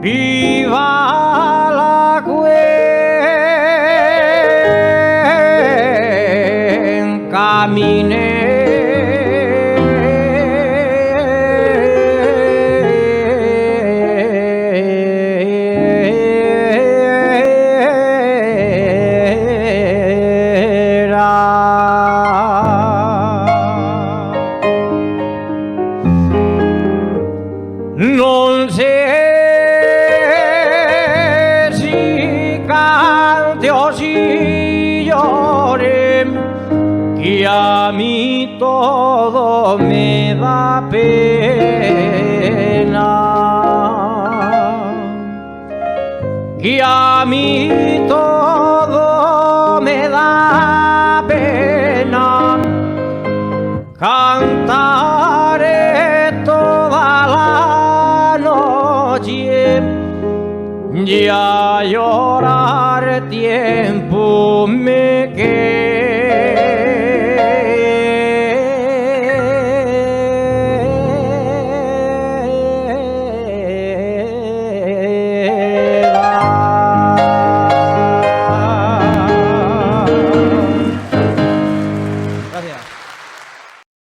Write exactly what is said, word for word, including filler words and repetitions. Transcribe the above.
Viva la cuenca minera. Non sé si cante o si llore, que a mí todo me da pena, que a mí todo me da pena. Cantaré toda la noche, ya